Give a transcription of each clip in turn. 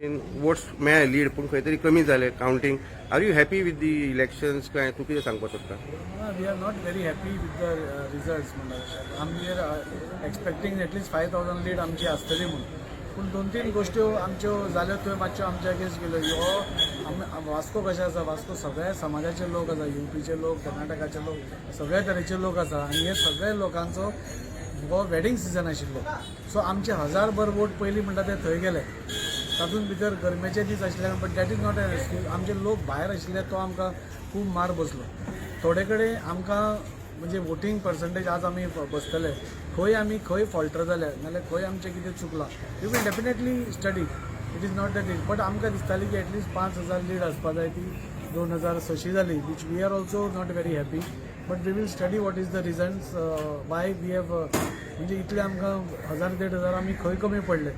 Votes मेळ्ळे lead, पूण खंय तरी कमी जाले counting. Are you happy with the elections काय तूं कितें सांगपाक सोदता? We are not very happy with the results म्हणटा. आमी are expecting at least 5,000 lead आमची आसतली म्हणून, पूण दोन तीन गोश्ट्यो आमच्यो जाल्यो, त्यो मातश्यो आमच्या अगेन्स्ट गेल्यो. ह्यो आमी वास्को कशें आसा, वास्को सगळ्या समाजाचे लोक आसा, युपीचे लोक, कर्नाटकाचे लोक, सगळ्या तरेचे लोक आसा आनी हे सगळे लोकांचो हो वेडींग सिजन आशिल्लो. सो आमचे हजारभर वोट पयलीं म्हणटा ते थंय गेले. तातूंत भितर गरमेचे दीस आशिल्ले, but that is not an excuse. आमचे लोक भायर आशिल्ले, तो आमकां खूब मार बसलो. थोडे कडेन आमकां म्हणजे वोटींग पर्संटेज आज आमी बसतले, खंय आमी खंय फॉल्टर जाले नाल्यार खंय आमचें कितें चुकलां, we will definitely study. It is not that is, but आमकां दिसताली की एटलिस्ट 5,000 लीड आसपा जाय, ती 2,600 जाली, which we are also not very happy, but we will study what is the reasons why we have, म्हणजे इतले आमकां हजार 1,500 आमी खंय कमी पडले,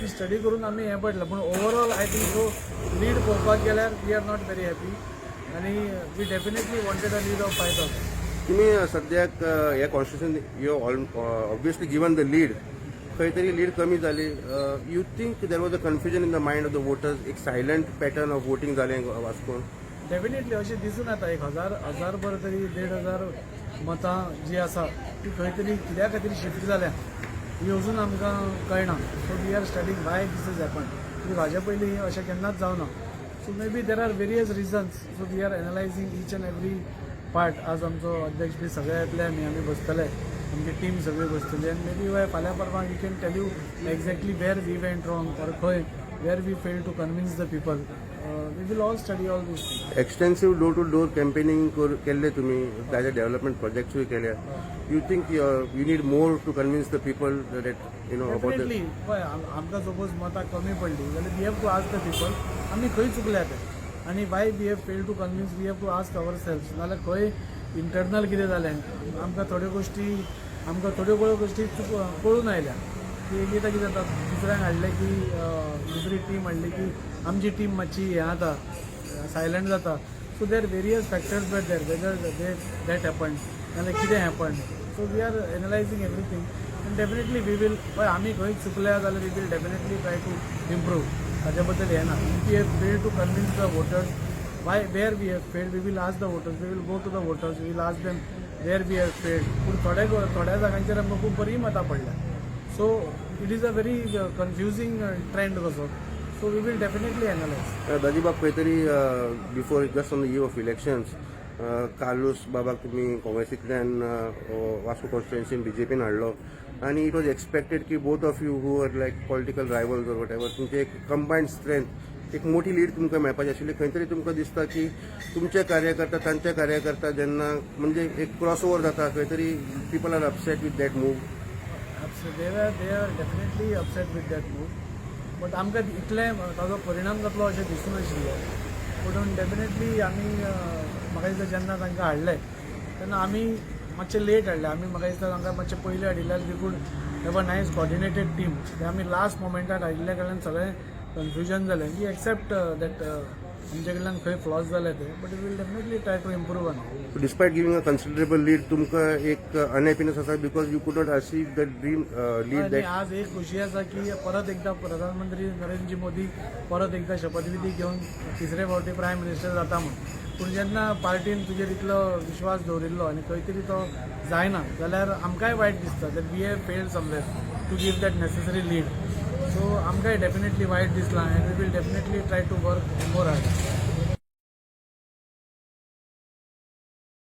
ती स्टडी करून आमी हें पडलें. पूण overall, I think so, lead पळोवपाक गेल्यार we are not very happy आनी we definitely wanted a lead of 5,000. तुमी सद्याक ह्या constitution, you all obviously given the lead, खंय तरी लीड कमी जाली. You think there was a confusion in the mind of the voters, एक silent pattern of voting जालें वास्कोन? डेफिनेटली अशें दिसून येता. एक हजार हजारभर तरी, 1,500 मतां जी आसा ती खंय तरी कित्या खातीर शिफ्ट जाल्या ही अजून आमकां कळना. So we are studying why this is happen. कित्याक हाजे पयलीं अशें केन्नाच जावना. So maybe there are various reasons, so we are analyzing each and every part. आज आमचो अध्यक्ष बी सगळे येतले, आमी बसतले, आमची टीम सगळी बसतली आनी मे बी फाल्यां परवां we can tell you exactly where we went wrong or खंय where we fail to convince the people. We will all study all these things. Extensive door to door campaigning केल्ले तुमी, ताजे development प्रोजेक्ट्सूय केल्या. You think you need more to convince the people that you know about? Definitely. पळय, आमकां suppose मतां कमी पडली जाल्यार we have to ask the people आमी खंय चुकल्या ते आनी why we have fail to convince. We have to ask ourselves, नाल्यार खंय इंटरनल कितें जालें. आमकां थोड्यो थोड्यो गोश्टी चुक कळून आयल्या की एकदां कितें जाता, दुसऱ्यांक हाडलें की दुसरी टीम हाडली की आमची टीम मातशी हें जाता, सायलंट जाता. So there various factors, but there whether they that happen नाल्यार कितें happen, so we are analyzing everything and definitely we will. पळय, आमी खंय चुकल्या जाल्यार we will definitely try to improve. ताजे बद्दल हें ना. If we have fail to convince the voters, why, where we have failed, we will ask the voters. We will go to the voters, we will ask them where we have failed. पूण थोड्या थोड्या जागांचेर आमकां खूब बरी मतां पडल्या. So it is a very confusing trend कसो, so we will definitely analyze. दाजीबाब, खंय तरी before, just on the eve of elections, Carlos बाबाक तुमी काँग्रेसींतल्यान वास्को कॉन्स्टिट्युएन्सीन बीजेपीन हाडलो आनी it was expected की both of you who are like political rivals or whatever, तुमचे एक कंबायंड स्ट्रेंथ, एक मोठी लीड तुमकां मेळपाची आशिल्ली. खंय तरी तुमकां दिसता की तुमचे कार्यकर्ता, तांचे कार्यकर्ता जेन्ना म्हणजे एक क्रॉस ओवर जाता, खंय तरी people are upset with that move? They are definitely upset with that move, but आमकां इतलें ताजो परिणाम जातलो अशें दिसूं नाशिल्लें. पूण डेफिनेटली आमी, म्हाका दिसता, जेन्ना तांकां हाडले तेन्ना आमी मातशे लेट हाडले. आमी, म्हाका दिसता, तांकां मातशे पयलीं हाडिल्ल्यार we could have a nice coordinated team. ते आमी लास्ट मोमेंटार हाडिल्ल्या कारणान सगळें कन्फ्युजन जालें. We accept that आमचे कडल्यान खंय फ्लॉज जाले ते, but we will definitely try to improve on. Despite giving a considerable lead, तुमकां एक अनहॅपीनेस आसा because you could not achieve the dream lead आनी that? आज एक खुशी आसा की परत एकदा प्रधानमंत्री नरेंद्र मोदी परत एकदा शपथविधी घेवन तिसरे फावटी प्रायम मिनिस्टर जाता म्हूण. पूण जेन्ना पार्टीन तुजेर इतलो विश्वास दवरिल्लो आनी खंय तरी तो जायना जाल्यार आमकांय वायट दिसता that we have failed somewhere to give that necessary lead. So आमकांय डेफिनेटली वायट दिसलां and we will definitely try to work more hard.